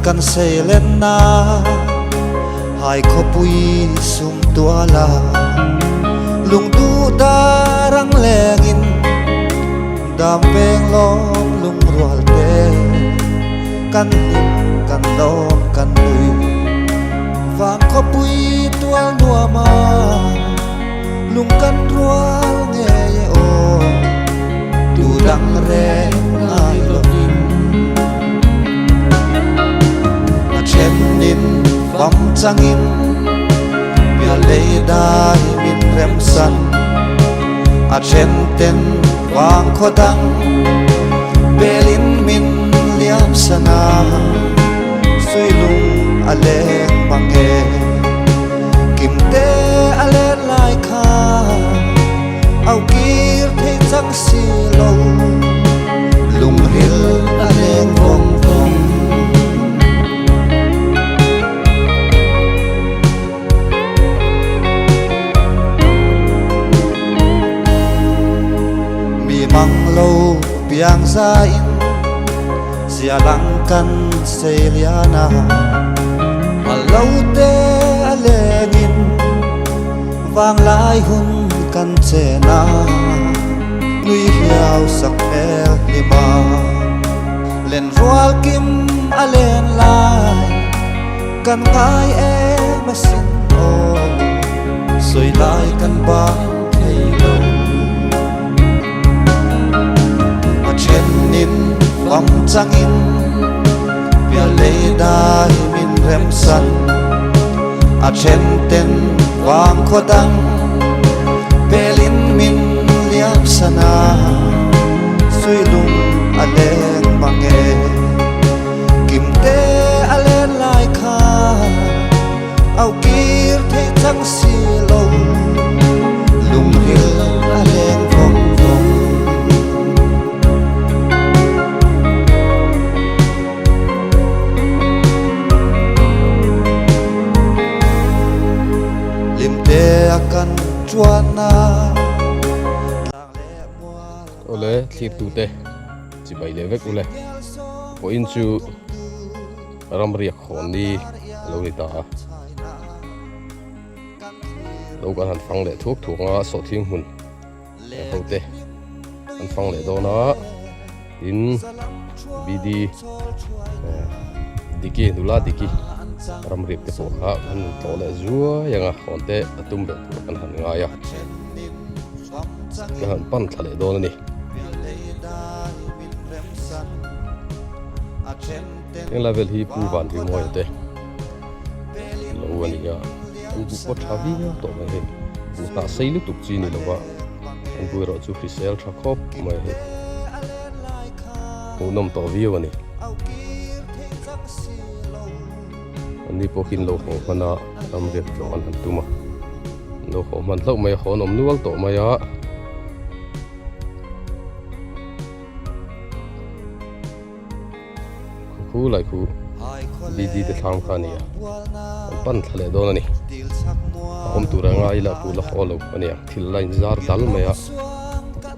Kan seilenna hai khawpui sum tuala lungduh dar ang lengin dam veng lawm lungrual te kan hlim kan lawm kan nui vang khawpui tual nuama lung kan rual ngei e aw tu dang reng ngai lovin a thenin fam changin pial lei dai min remsan a then ten vang khaw dang belin min liam sana suilung a leng mang e kim te a len lai kha au kir thei chang si lo lungril a leng vawng vawng. Mi mang lo piang za in zia lang kan sei lian a a lo te a lengin vang lai hun kan chen a nui hiau sak hmel hlim a len rual kim a len lai kan ngai em asin aw sawi lai kan bang thei lo a thenin fam changin pial lei dai min remsan a then ten vang khaw dang pelin min liam sana suilung a leng mang e kim te a len lai kha au kir thei chang si lo lungril a leng vawng vawng. Lim te a kan chuan a tlang leh mual Awle thlir tute chibai leh vek ule pawhin chu ram riak hawn ni a lo ni ta a lo kan han fang leh thuak thuak a sawhthing hmun ho te an fang leh dawn a tin bd diki nula diki ram riak te pawh kha an tlawh leh zuai ang a hawn te a tum leh tur kan han ngai a ka han pan thla leh dawn a ni. Heng lai vel hi Pu Vanrimawia te lo a ni a, an bu pawh tha viau tawh mai hei, bu hnah sei lutuk chi ni lova an bu erawh chu hrisel tha khawp mai hei, hmuhnawm tawh viau a ni. An ni pawh khi an lo haw hman a, ram riak tlawh an han tum a, an lo haw hman hlauh mai a, haw an awm nual tawh mai a. Khu lai khu BD te thlang kha a ni a, an pan thla leh dawn a ni. A awm tur anga ila pu la haw lo a ni ang, thil la inzar dal mai a,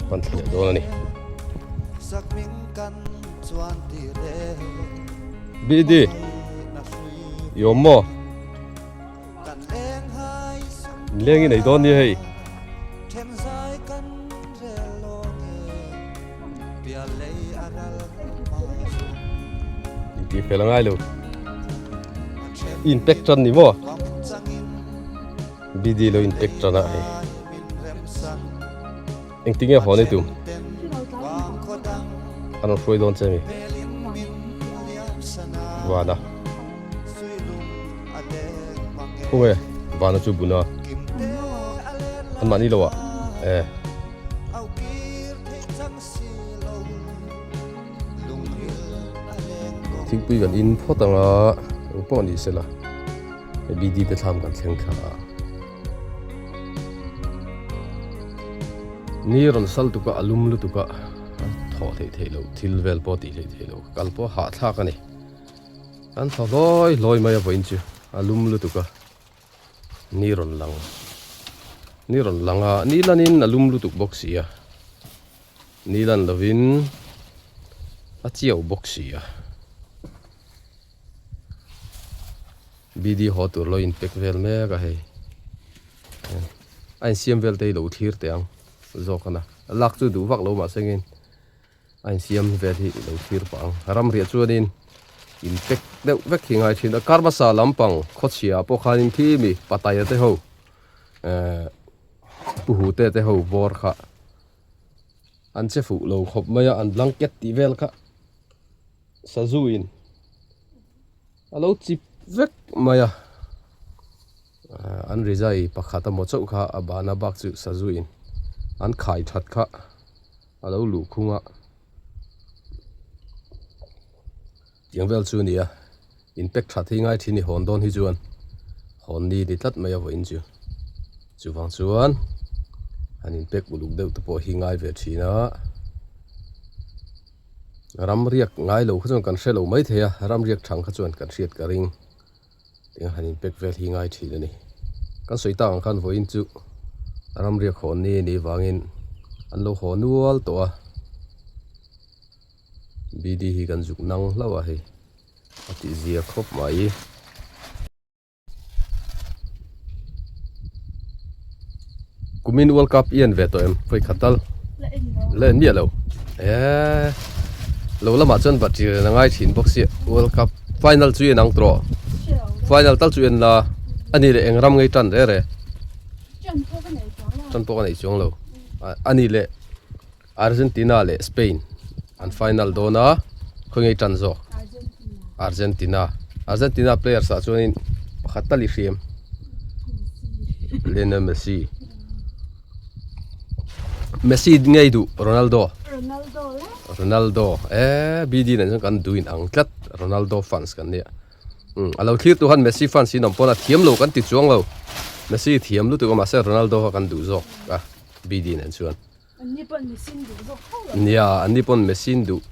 pan thla leh dawn a ni. BD, i awm maw? Leng i nei dawn nia hei. Intih fel a ngai lo. I in pack tan ni maw? BD lo in pack tan a hei. Engtinge haw nei tum? An rawn hruai dawn che mi? Vana. Khawnge vana chu buna an mahni lo ah e. Thingpui kan in phawt anga eng pawh ni sela hei BD te thlam kan thleng thla a. Ni rawn sal tuk a a lum lutuk a a thaw theih theih loh thil vel pawh tih theih theih loh kal pawh hahthlak a ni. An thaw hlawi hlawi mai a vawiin chu a lum lutuk a, ni rawn lang ni rawn lang a, ni lanin a lum lutuk bawk si a, ni lan lovin a chiau bawk si a. BD haw tur lo in pack vel mek a hei a insiam vel te hi lo thlir teh ang zawk a na lak chu duh vak lo mahse engin a insiam vel hi lo thlir pah ang ram riah chuanin in pack deuh vek hi ngai thin a kar hmasa lampang khawchhia ah pawh khanin khi mi pataya te ho ehh pu hu te te ho bawr kha an che fuh lo khawp mai a an blanket tih vel kha sazu in a lo chip vek mai a an rizai pakhat emaw chauh kha a bahna bak chu sazu in an khai that kha a lo luh khung a tiang vel chu a ni a in pack that hi ngai thin i hawn dawn hi chuan hawn ni ni tlat mai a vawiin chu chuvang chuan han in pack uluk deuh te pawh hi ngai ve thin a. Ram riak ngai lo kha chuan kan hre lo mai thei a, ram riak thang kha chuan kan hriat ka ring. Tinga han inpek vel hi ngai thin a ni. Kan sawi tak ang khan vawiin chu ram riak hawn ni a nih vangin an lo haw nual tawh a. BD hi kan zuk nang hlauh a hei a tih zia khawp mai. Kumin World Cup i en ve tawh em? Vawi khat tal. La en miah lo. Eee. Lo lamah chuan battery ren a ngai thin bawk sia. World Cup final chu i en ang tawh. Final tal chu i en la. A ni leh eng ram ngei tan re re. Tan pawh ka nei chuang lo. A ni leh Argentina leh Spain an final dawn a, khawi ngei tan zawk? Argentina. Argentina players ah chuanin pakhat tal i hriam. Lionel Messi. Messi ngei duh Ronaldo. Ronaldo la. Ronaldo. Eh BD nen chuan kan duh in ang tlat Ronaldo fans kan nia. Um a lo thlir tu khan Messi fans in awm pawn a thiam lo kan ti chuang lo. Messi thiam lutuk a mahse Ronaldo kha kan duh zawk a BD nen chuan. Anni pawn Messi an duh zawk tho lo. Nia, anni pawn Messi an duh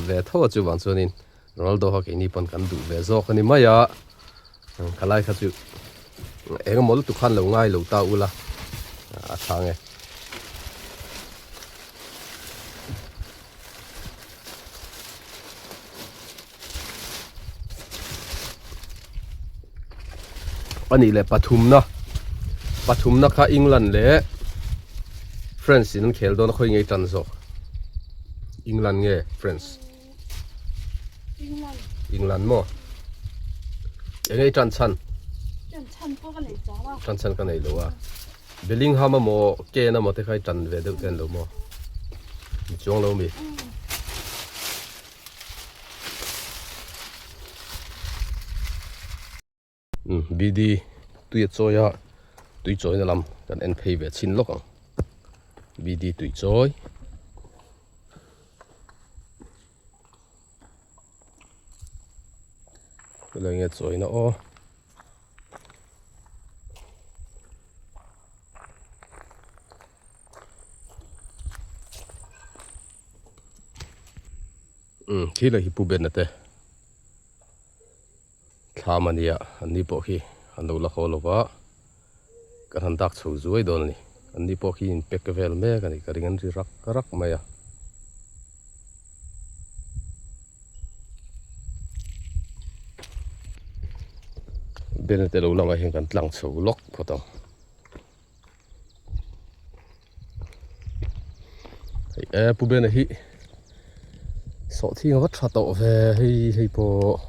ve tho a chuvang chuanin Ronaldo kha keini pawn kan duh ve zawk a ni mai a. Khalai kha chu eng emaw lutuk khan lo ngai lo ta ula a tha nge. A nih leh pathumna pathumna kha England leh France in an khel dawn a khawi ngei tan zawk England nge France England England maw eng nge i tan chhan tan chhan pawh ka nei chau a tan chhan ka nei lo a Bellingham emaw Kane emaw te kha i tan ve deuh te an lo maw ni chuang lo mi. BD tui a chawi a tui chawina lam kan en phei ve chhin lawk ang BD tui chawi helai nge chawina aw. Umm khi leh hi pu Ben-a te thlam a nia an ni pawh khi an lo la haw lo va kan han dak chho zuai dawn a ni an ni pawh khi in pack vel mek a ni ka ring an ri rak rak mai a. Ben-a te lo lamah hian kan tlang chho lawk phawt ang. Hei e pu bena hi sawhthing a va tha tawh ve hei hei pawh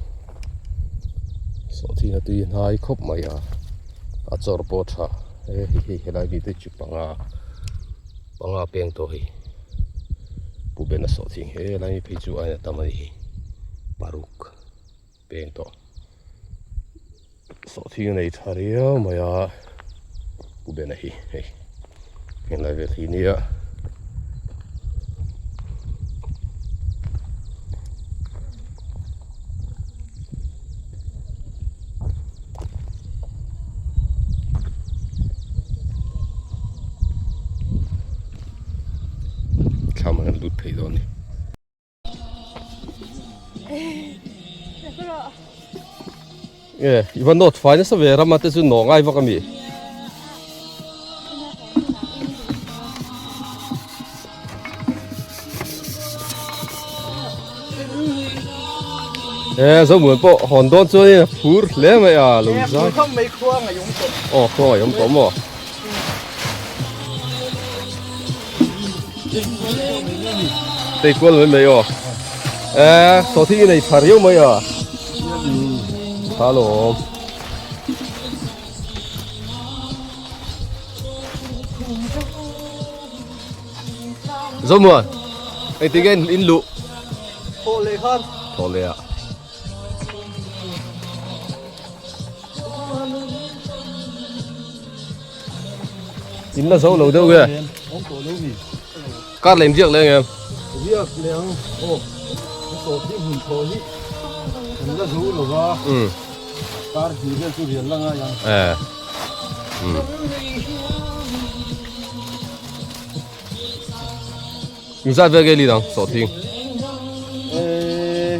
sawhthing a tui hnai khawp mai a a chawr pawh a tha e hei hei helai mi te chu panga panga peng tawh hei pu bena sawhthing helai mi phei chu a tam a ni hi paruk peng tawh. Sawhthing a nei tha riau mai a Pu Bena hi hei henglai vel hi nia thlam an lut phei dawn a ni. Nge i va nawt fai nasa ve rama te chu nawh ngai vak a mi. E Zomuan pawh hawn dawn chuanin a phur hle mai a lo zai. Aw khua ngaihawm tawh maw? Tei kual mai mai aw. E sawhthing i nei tha riau mai a. Tha lawm. Zomuan, engtin nge in luh? Thawh leh khan. Thawh leh ah. In la zo lo deuh nge? Awm tawh lo ni. Kar leh in riak leh ngem? Riak leh ang. Aw, ka sawt hi hmun thaw hi kan la zo lo va. Kar hnih vel chu rian la ngai ang. Eh. In zat vel nge lin ang sawhthing? Eh,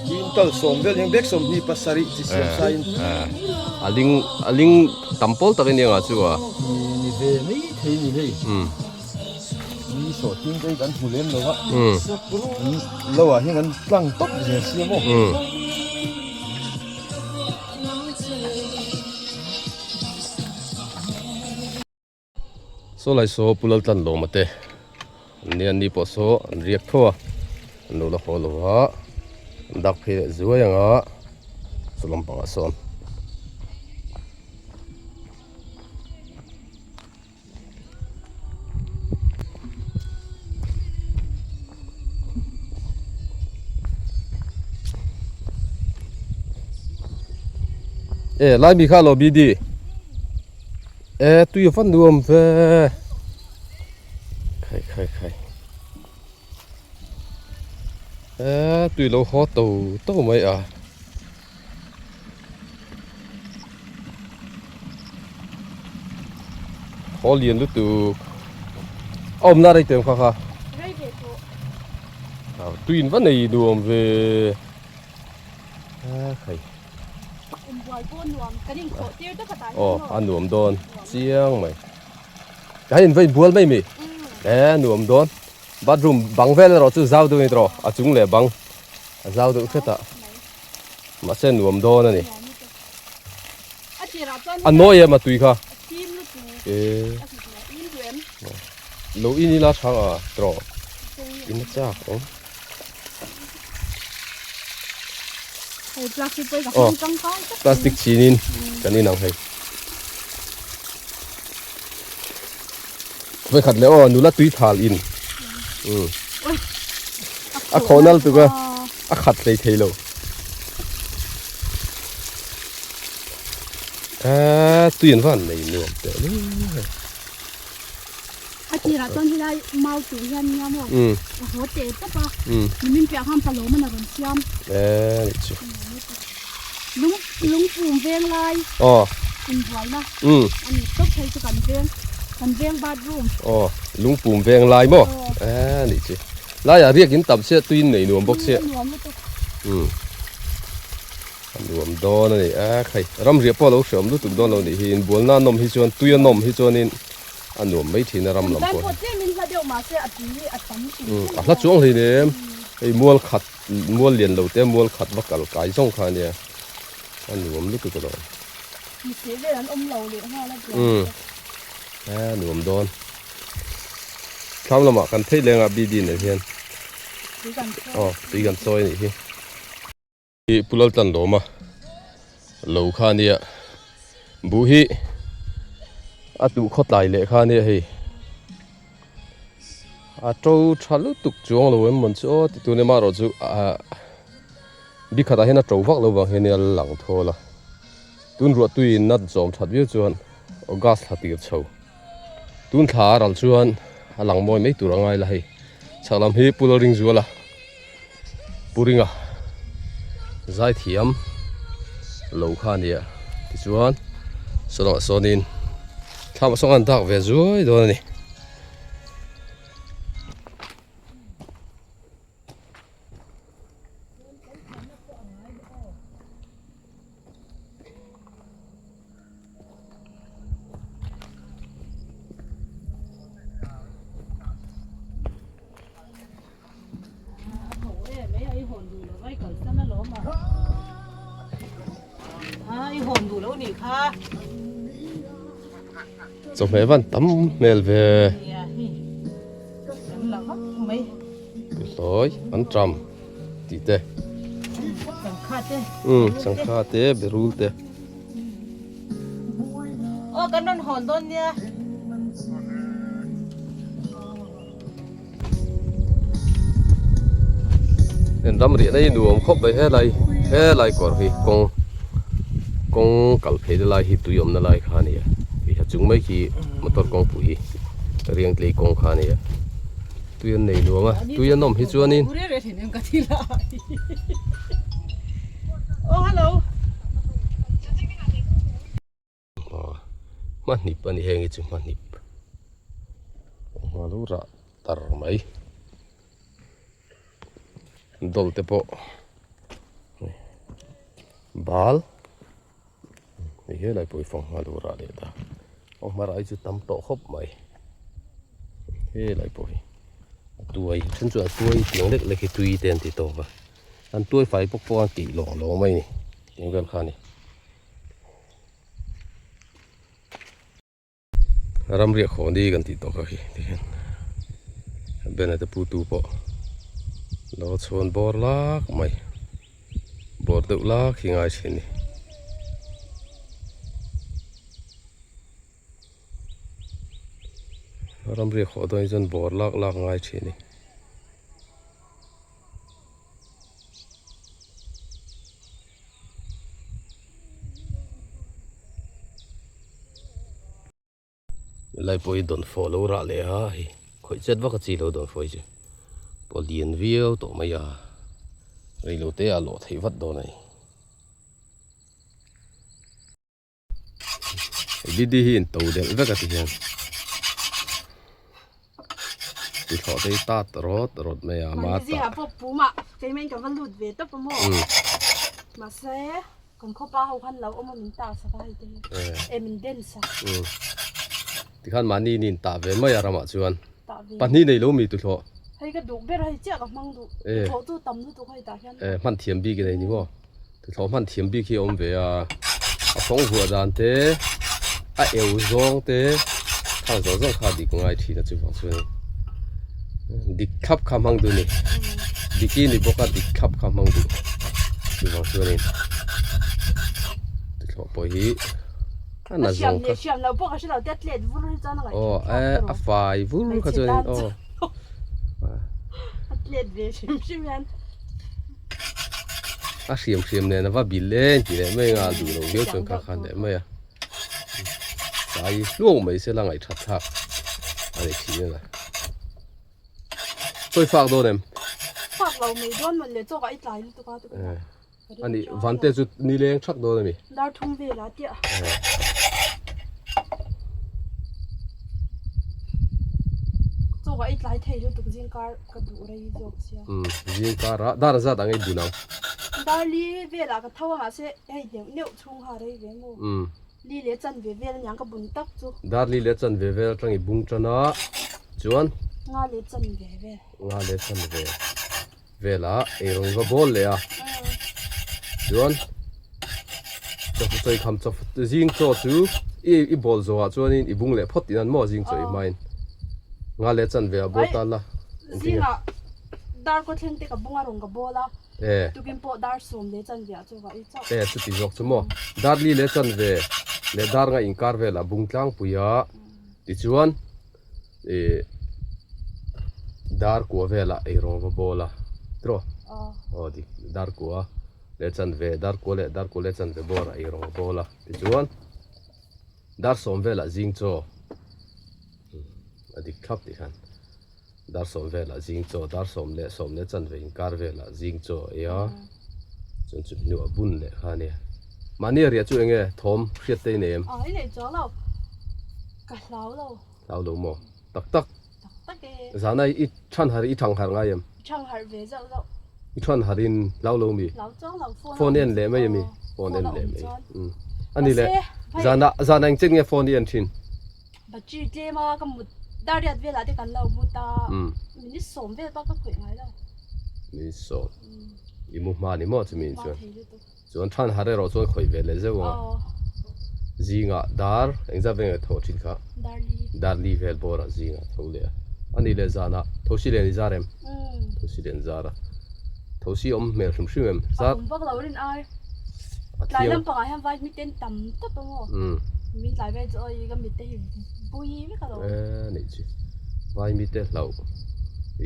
quintal sawm vel hian bag 27 chi siam sa in. Eh, a ling a ling tam pawl tak in eng ah chu a. Ni ve mai thei ni hei. Ni sawhthing te hi kan hmu lem lo va. Lo ah hian kan tlang tawp zel sia maw. Saw lai saw Pu Laltlan Lawma te an nia an ni pawh saw an riak tho a an lo la haw lo a an dak phei leh zuai ang a saw lampangah sawn. E lai mi kha lo bd e tui a van nuam ve khai khai khai e tui lo haw to to mai a. Khaw lian lutuk a awmna rei tawh em kha kha Rei ve tawh. Tuin va nei nuam ve a khai. Inbual pawh nuam kan inkhawh tir tak a tah hian Aw a nuam dawn chiang mai. Ka in va inbual mai mi e nuam dawn bathroom bang vel erawh chu zau deuh a ni tawh a chung leh bang a zau deuh hret a. Mahse nuam dawn a ni. A nawi em a tui kha. E. Lo in ila thang a trawh. In a chak awm. Aw plastic chinin kan in ang hei. Vawikhat leh aw nula tui thal in. A khawh nal tuk a a khat hlei thei lo. A tui an van nei nuam teh mai. A tirah chuan helai mau tur hian nia maw a haw teh tawp a nimin piah khan palawm a rawn siam. E nih chu. Lung lungpum veng lai inbuaina a ni tawp phei chu kan veng kan veng bathroom. Aw lungpum veng lai maw e nih chu. Laiah riak in tam chiah tuiin nei nuam bawk chiah. Nuam lutuk. Umm. A nuam dawn a ni. A khai ram riah pawh a lo hreawm lutuk dawn lo nih hi. Inbualna a nawm hi chuan tui a nawm hi chuanin a nuam mai thin a ram lam pawh. Kan tan pawh tlem in hla deuh mahse a tui a tam hrim hrim. A hla chuang hlei nem. Hei mual khat mual lian lo te mual khat va kal kai zawng kha ania. A nuam lutuk a lawm. Mi seh vel an awm lo leh nghal a buai. Umm. A nuam dawn. Thlam lamah kan theih leng a BD nen hian aw tui kan chawi anih hi. Hi Pu Laltlan lawm a lo kha ania buh hi a tuh khawtlai leh kha ania hei a to tha lutuk chuang lo em mawn chu aw ti tun emarawh chu ah bikhatah hian a to vak lo vang hian a lang thawl a tun ruahtui in a zawm that viau chuan August thla tir chho. Tun thla a ral chuan a lang mawi mai tur a ngai la hei. Chhak lam hi Pu Lalringzuala Pu Ringa zaithiam lo kha a ni a tichuan saw lamah sawnin thlam ah sawn an dak ve zuai dawn a ni. Chawhmeh van tam hmel ve. Hlawi an tram tih te. Umm sangha te berul te. Aw kan rawn hawn dawn nia. Heng ram riahna hi nuam khawp mai helai helai kawr hi kawng kawng kal phei na lai hi tui awmna lai kha a ni a hei a chung mai khi motor kawngpui hi riangtlei kawng kha a ni a tui an nei nuam a tui an awm hi chuanin Hmahnip a ni heng hi chu hmahnip a lo rah tar mai dawlh te pawh bal hei helai pawh hi fanghma lo rah leh ta fanghma rah hi chu tam tawh khawp mai helai pawh hi a tuai then chuan a tuai tiang lek lek hi tui te an ti tawk a an tuai fai bawk pawh a tih lawng lawng mai a ni tiang vel kha a ni. Ramriah khaw ni kan tih tawh kha khi tikhian Bena te pu tu pawh lo chhuan bawr lak mai bawr deuh lak hi ngai thin a ni. Ramriah khaw dawn hi chuan bawr lak lak ngai thin a ni. Helai pawh hi dawnfawh lo rah leh a hei khawih chet vak a chi lo dawnfawh hi chu pawh lian viau tawh mai a reilo te ah lawh theih vat dawn a ni. Didi hi in to delh vek a ti hian ti thlawh te hi tat rawt rawt mai a ma ta pawh pumah keimahin ka va lut ve tawp a maw mahse kan khawpa ho khan lo awm a min tah sak a hei te hi e min den sak tikhan mahni in in tah ve mai a ramah chuan pahnih nei lo mi tu thlawh hei ka duh ber hei chiah ka hmang duh thlawh chu tam lutuk hei tah hian hman thiam bik i nei ni maw. Tuthlawh hman thiam bik hi a awm ve a, a fawng vuah dan te, a eu zawng te khang zawng zawng kha dik ngai thin a chuvang chuan dik thlap kha hmang duh a ni, diki ni bawk a dik thlap kha hmang duh chuvang chuanin tuthlawh pawh hi a na zawng kha aw a fai vur kha chuanin aw. A hriam hriam nen a va bil eng tih leh mai anga duh lo viau chuan kha khan leh mai a tlai hluang mai se la ngaihthat thlak a ni thin a sawi fak dawn em fak lo mai dawn mawn le chawk ah i tlai lutuk a ani vante chu ni leng thak dawn ami dar thum vel a tia chawk ah i tlai thei lutuk zingkar ka duh rei zawk sia. Umm zing kar ah dar zat ang ei bun ang. Dar li vel ah ka tho a mahse hei neuh neuh chhung kha rei ve maw. Umm. Li leh chan ve vel aniang ka bun tak chu. Dar li leh chan ve vel atang i bung tan a chuan. Nga leh chan ve vel. Nga leh chan ve vel ah eirawng va bawl leh a chuan chaw chawi kham chaw zing chaw chu i i bawl zawh ah chuanin i bung leh phawt tih nan maw zing chaw i hmain. Nga leh chan ve a bawl tan la. Zingah dar kaw thleng te ka bung a rawn ka bawl a. Tukin pawh dar sawm leh chan ve ah chu va ei chauh. E chuti zawk chu maw. Dar li leh chan ve leh dar nga inkar vel ah bung tlangpui a tichuan ih dar kua vel ah ei rawng va bawl a tiraw. Aw dik dar kua leh chan ve dar kua leh dar kua leh chan ve bawr ah ei rawng va bawl a tichuan dar sawm vel ah zing chaw. A dik thlap tih khan dar sawm velah zing chaw dar sawm leh sawm leh chanve inkar velah zing chaw a ei a chuan chu hnuah bun leh kha a nia mahni a riah chu eng nge thawm hriat te i nei em? Aw i nei chuang lo ka hlau lo. Hlau lo maw? Tak tak. Tak tak e. Zana i than harh i thang harh ngai em? I thang harh ve zauh zauh. I than harh in hlau lo mi? Hlau chuang lo phone phone en leh mai a mi? Phone en leh mai. A ni leh zana zana eng chet nge phone i en thin? Battery tlem a ka mut dar riat velah te kan lo mut a minute sawm vel bak ka khawih ngai lo. Minute sawm i mu hma ni maw chumi in chuan chuan than har erawh chuan khawih ve leh zeuh ang a. Zingah dar engzat vel nge tho thin kha? Darli. Darli vel bawrah zingah tho leh a. A nih leh zanah thosi len i zar em? Thosi len zar a. Thosi awm hmel hrim hrim em? Zar. A awm vak lo rin ai. A thiang. Tlai lampangah hian vai miten tam tawp ang aw. Min tlai vel chu awi ka mitte hi bui vek alawm. E neih chi. Vai mite hlauh.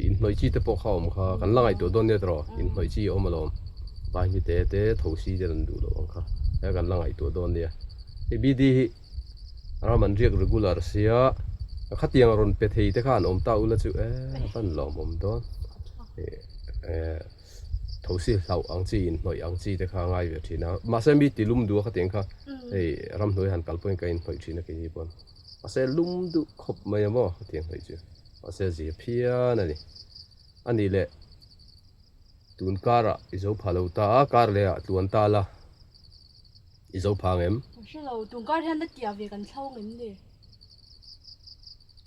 Inhnawih chi te pawh kha awm kha. Kan la ngaihtuah dawn nia tiraw? Inhnawih chi a awm alawm. Vai mite te thosi te an duh loh ang kha. He kan la ngaihtuah dawn nia. Hei BD hi ram an riak regular sia khatiang rawn pe thei te kha an awm ta ula chu e van lawmawm dawn. Thosi hlauh ang chi inhnawih ang chi te kha a ngai ve thin a mahse mi ti lum duh a khatiang kha hei ramhnuai han kal pawhin ka inhnawih thin a keini pawn mahse lum duh khawp mai a maw khatiang hnawih chu mahse zia phian a ni a nih leh tun karah i zo pha lo ta a kar leh ah tluan ta la i zo pha ang em? Ka hre lo tun kar hian la tia ve kan thlo ang em ni?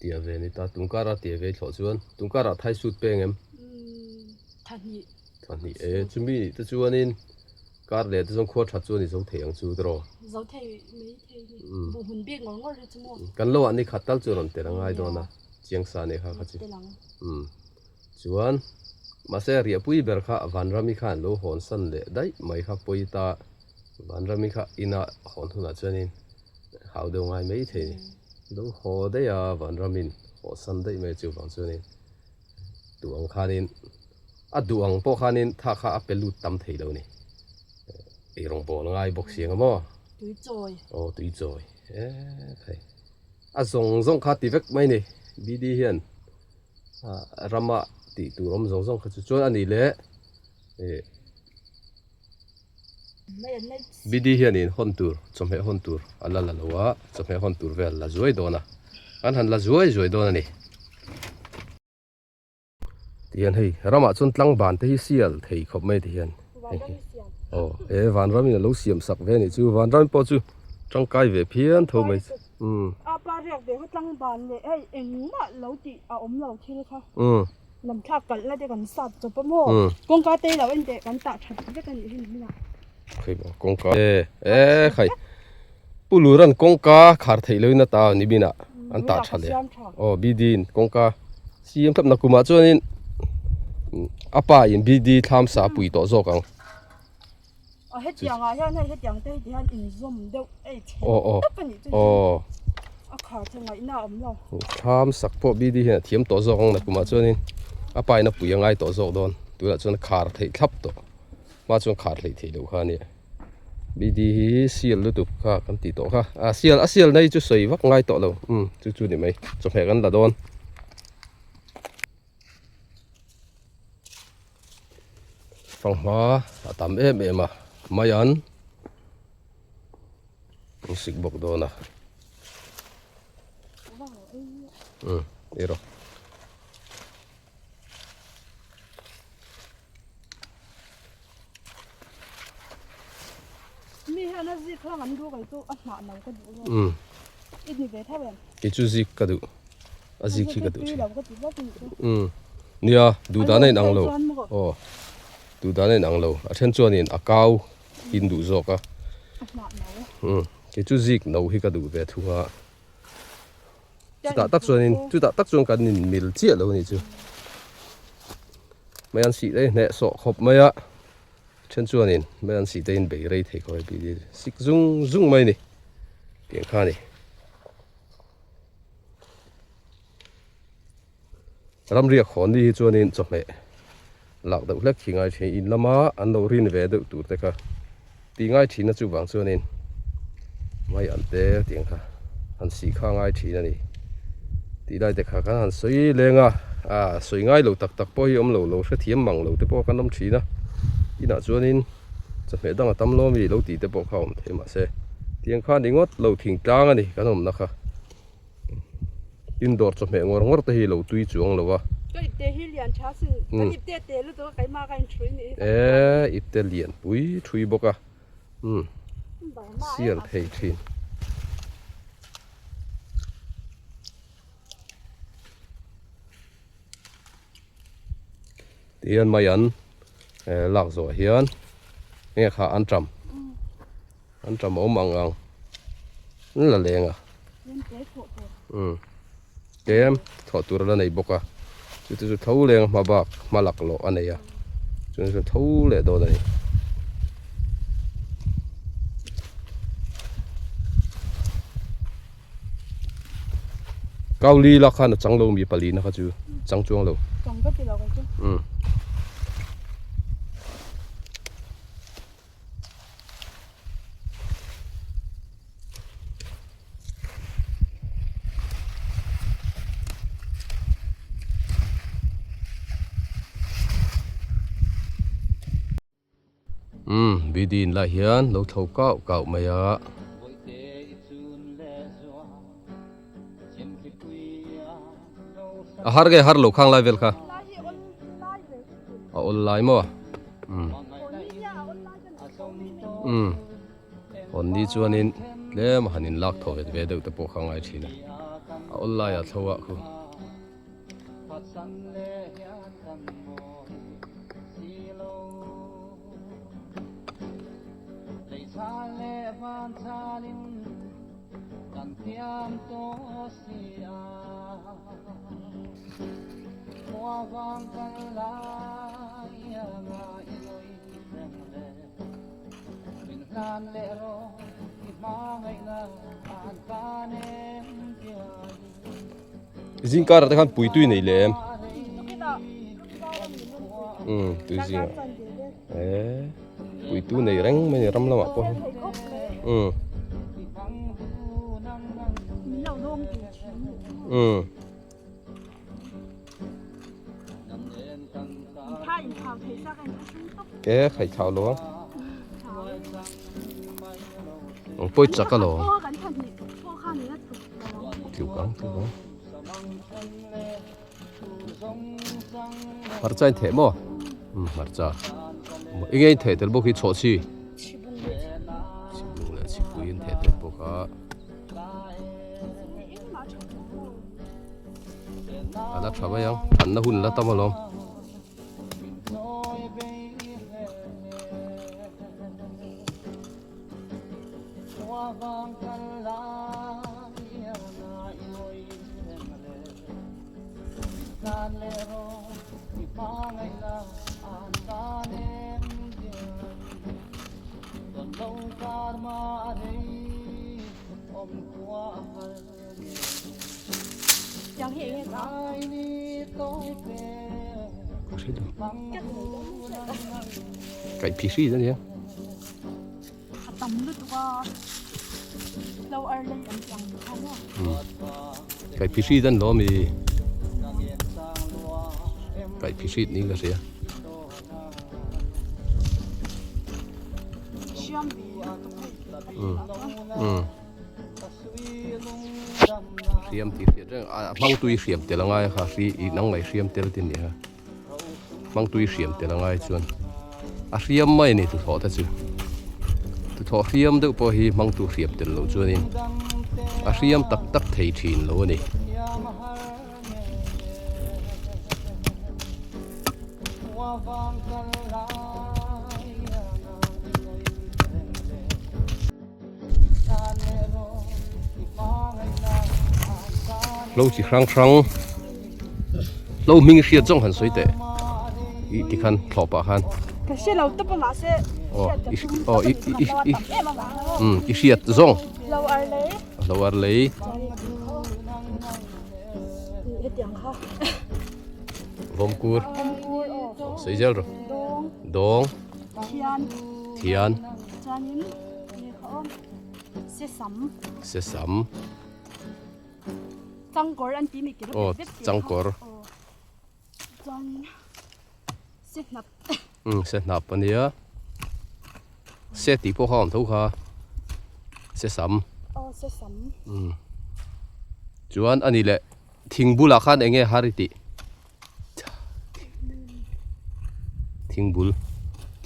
Tia ve ni ta, tun kara tia ve thlawh chuan tun karah thai sut peng em? Umm, tha hnih. Tha hnih e, chumi nih te chuanin kar leh te chuan khua that chuan i zo thei ang chu tiraw? Zo thei mai thei ni, buh hun bik ngawr ngawr hi chu maw? Kan lo ah ni khat tal chu rawn tel a ngai dawn a, chiang sa nih kha kha chu. Tel ang. Umm, chuan mahse riahpui ber kha Vanrami khan lo hawn san leh daih mai kha pawi ta, Vanrami kha ina hawn hunah chuanin Hau deuh ngai mai thei ni. Lo haw daih a, vanramin haw san daih mai chu vang chuanin duh ang khanin a duh ang pawh khanin tha kha a pe lut tam thei lo ni. Ei rawng bawl ngai bawk si ang maw? Tui chawi. Aw tui chawi. E khai. A zawng zawng kha ti vek mai ni. BD hian rama tih tur awm zawng zawng kha chu chuan a nih leh BD hianin hawn tur chawhmeh hawn tur a la la lo a, chawhmeh hawn tur vel la zuai dawn a, kan han la zuai zuai dawn a ni. Tihian hei ramah chuan tlangban te hi sial thei khawp mai tihian aw he vanramin a lo siam sak ve a nih chu vanram pawh chu tangkai ve phian tho mai umm. A pa riak ve kha tlangban leh hei engmah lo tih a awm lo thil kha. Lam thlak kalh na te kan sat chawp a maw? Kawngka te lo en teh kan tah that vek a nih hi nimin ah. Khai maw kawngka e e khai Pu Luran kawngka khar theih loin a ta nimin ah an tah tha leh aw BD in kawngka siam thlap na kumah chuanin a pa in BD thlam sa a pui tawh zawk ang. A hetiang ah hian hei hetiang te hi ti hian inzawm deuh ei chhe tak a nih chu a khar chu ngaihna a awm lo. Thlam sak pawh BD hian a thiam tawh zawk ang nakumah chuanin a pa in a pui a ngai tawh zawk dawn tunah chuan a khar theih thlap tawh hma chuan khar hleih theih loh kha a nia BD hi sial lutuk kha kan tih tawh kha a sial a sial na hi chu sawi vak ngai tawh lo umm chu chu ni mai chawhmeh kan la dawn. Fanghma a tam em em a mai an an sik bawk dawn a umm ei rawh. Mi hian a zik hlang an duh kei chu a hnah lo ka duh zawk. I ni ve tho em? Kei chu zik ka duh. A zik hi ka duh thin. Umm nia duh dan a inang lo. Aw duh dan a inang lo. A then chuanin a kau in duh zawk a. Umm kei chu zik no hi ka duh ve thung a. Chutah tak chuanin chutah tak chuan kan inmil chiah lo a nih chu. Mai an sih te hneh sawh khawp mai a. Then chuanin mai an sih te in bei rei thei khawp a pi sik zung zung mai a ni. Tiang kha a ni. Ramriak hawn ni hi chuanin chawhmeh lak deuh hlek khi ngai thin in lama an lo rin ve deuh tur te kha tih ngai thin a chuvang chuanin mai an te tiang kha han sih kha ngai thin a ni tih lai te kha khan han sawi leng a ah sawi ngai lo tak tak pawh hi awm lo lo hrethiam mang lo te pawh kan awm thin a inah chuanin chawhmeh dang a tam lo ami lo tih te pawh kha awm thei mahse tiang kha ni ngawt lo thingtlang a ni kan awmna kha. Indoor chawhmeh ngawr ngawr te hi lo tui chuang lo a. Ka ipte hi lian tha sin. Kan ipte te lutuk a keimah ka inthui nih hi. E ipte lian pui thui bawk a. Umm sial thei thin. Tihian mai an lak zawh hian nge kha an ṭam. An ṭam awm ang ang. An la leng a. Umm tlem thawh tur a la nei bawk a chu te chu tho leng hma bak hma lak lawh a nei a chuan chuan tho leh dawn a ni. Kauli la khan a chang lo mi pali na kha chu chang chuang lo. Chang ka ti lo kei chu. Umm. Umm BD in lai hian lo tho kau kau mai a. A har nge har lo khang lai vel kha. A awl lai maw? Umm. Umm. Hawn ni chuanin tlem a han inlak thaw vet ve deuh te pawh kha a ngai thin a. A awl laiah thlo ah khu. Zing karah te khan pui tui nei leh em? Umm tui zingah eh pui tu nei reng mai a ni ram lamah pawh hian umm umm. Ke khai thau lo ang. Ang pawi chak a lo. Tluk ang tluk ang. Hmarcha in theh maw? Um hmarcha. Enge in theh tel bawk hi chhawhchhi. Chhibung leh chhipui in theh tel bawk a. A la tha mai ang, thanna hun la tam alawm. Kaih phi hri ania. Kaih phi hri dan lo ami. Kaih phi hri niin ka hria. Hriam tih hriat reng a hmang tui hriam tel a ngai a kha hri ih nang mai hriam tel tin nia hmang tui hriam tel a ngai chuan a hriam mai a ni tuthawh te chu tuthawh hriam deuh pawh hi hmang tu hriam tel loh chuanin a hriam tak tak thei thin lo a ni. Hlo chi hrang hrang hlo hming hriat zawng han sawi teh ih tikhan thlawh pah khan ka hre lo tawp a mahse aw i i i um i hriat zawng hlo ar lei hlo ar lei hetiang kha vawmkur vawmkur aw sawi zel rawh dawng dawng thian thian chuanin lehkha awm sesam sesam changkawr an tih mi kilo aw changkawr chuanin sehnap um sehnap ania se tih pawh kha a awm tho kha sesam aw sesam um chuan ani leh thing bulah khan eng nge har i tih. Thingbul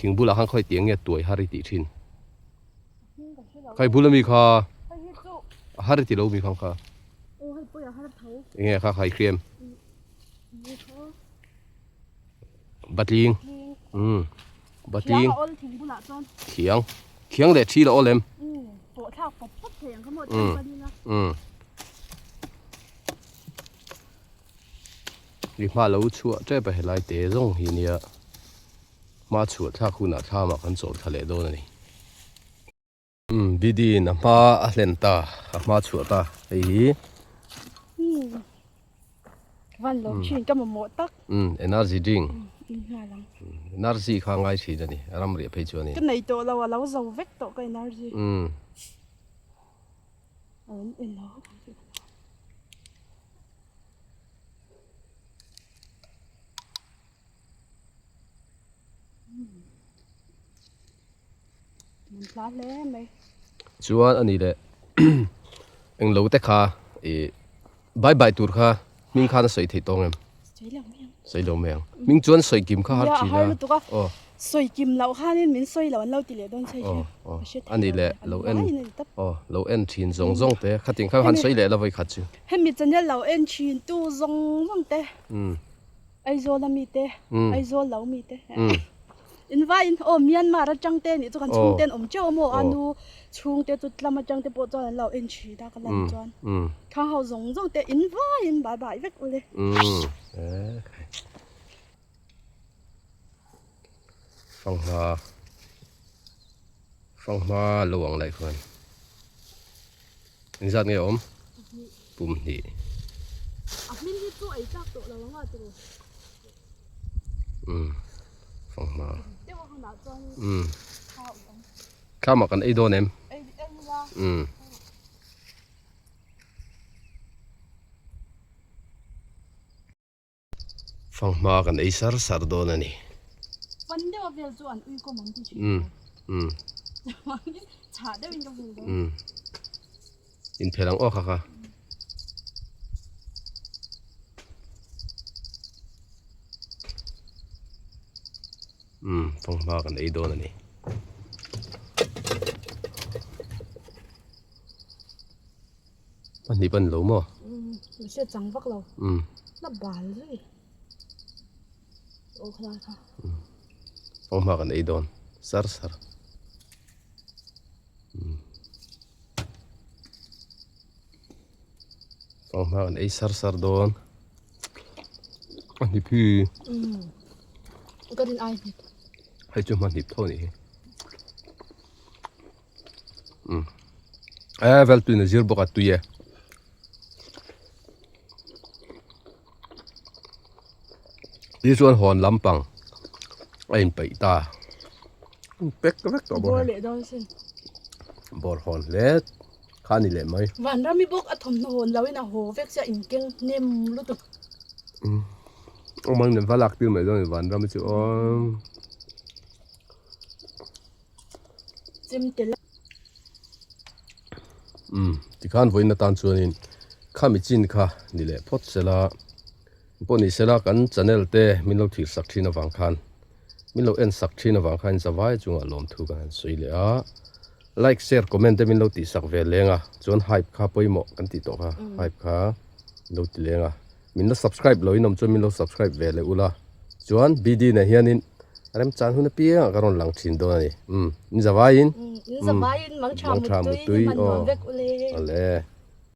thing bulah khan khawi tiang nge tuai har i tih thin khai bul ami kha a har i ti lo mi khang kha enge kha khai hriam batling um batling thiang thiang leh thi la awl em. thlak pawp pawp thei ang kha maw thleng pan ila. Um. Ri hma lo chhuah tep a helai te zawng hi nia hma chhuah thlak hunah thlamah kan chawl thla leh dawn a ni. Umm Didi in a hma a hlen ta a hma chhuah ta hei hi. Umm van lo thin ka mamawh tak. Umm energy drink. In nghal ang. Energy kha ngai thin a ni a ram riah phei chuan in. Ka nei tawh lo a lo zo vek tawh ka energy. Umm. An en lo. Chuan a ni leh eng lo te kha ih bye bye tur kha hming khan a sawi theih tawng em? Sawi lo mai ang. Hming chuan sawi kim kha har thin a. Aw. Sawi kim loh khanin min sawi lo an lo ti leh dawn che hi. Aw a ni leh lo en aw lo en thin zawng zawng te khatin kha han sawi leh la vawi khat chu. Hemi channel lo en thin tu zawng zawng te. Aizawl a mite, Aizawl lo mite. In vaiin aw Myanmar atang te nih chu kan chhungte an awm teuh a maw a nu chhungte chu tlam atang te pawh chuan an lo en thin a ka lan chuan khang ho zawng zawng te in vaiin bye bye vek ule. Fanghma Fanghma lo ang laih khuan engzat nge awm? Pum hnih. A hming hi chu ei tlak tawh lo anga tiraw? Umm fanghma. Umm thlamah kan ei dawn em? Ei ei ila. Umm. Fanghma kan ei sar sar dawn a ni. Pan deuh a vel chu an ui kawm an ti thin. Umm umm. Chhah deuh in ka vel dawn. Umm. Inphel ang aw kha kha. Umm fanghma kan ei dawn a ni. Pahnih pan lo maw? Umm mahse chang vak lo. Umm. Na bal zui. Aw khalai kha. Umm fanghma kan ei dawn sar sar. Umm fanghma kan ei sar sar dawn. A hnip hi. Umm ka rin ai hnip. Hei chu hma hnip tho a nih hi. Umm e vel tuin a zir bawk a tui e. Ti chuan hawn lampang a inpeih ta pek vek tawh bawk a. Bawr leh dawn sin. Bawr hawn hle kha a ni leh mai. Vanrami bawk a thawmhnaw hawn loin a haw vek sia inkeng hnem lutuk. Umm awm ang va lak tir mai dawn a ni Vanrami chu aw. Umm tikhan vawiin atan chuanin khami chin kha ni leh phawt sela pawh ni sela kan channel te min lo thlir sak thin avang khan min lo en sak thin avang khan zavai chungah lawmthu kan han sawi leh a like share comment te min lo tih sak ve leng a chuan hype kha pawimawh kan tih tawh kha hype kha lo ti leng a. Min la subscribe lo in awm chuan min lo subscribe ve leh ula chuan BD nen hianin remchan hun apiangah ka rawn lang thin dawn a ni umm in zavaiin in zavaiin mangtha mutui ni hman nuam vek ule awle.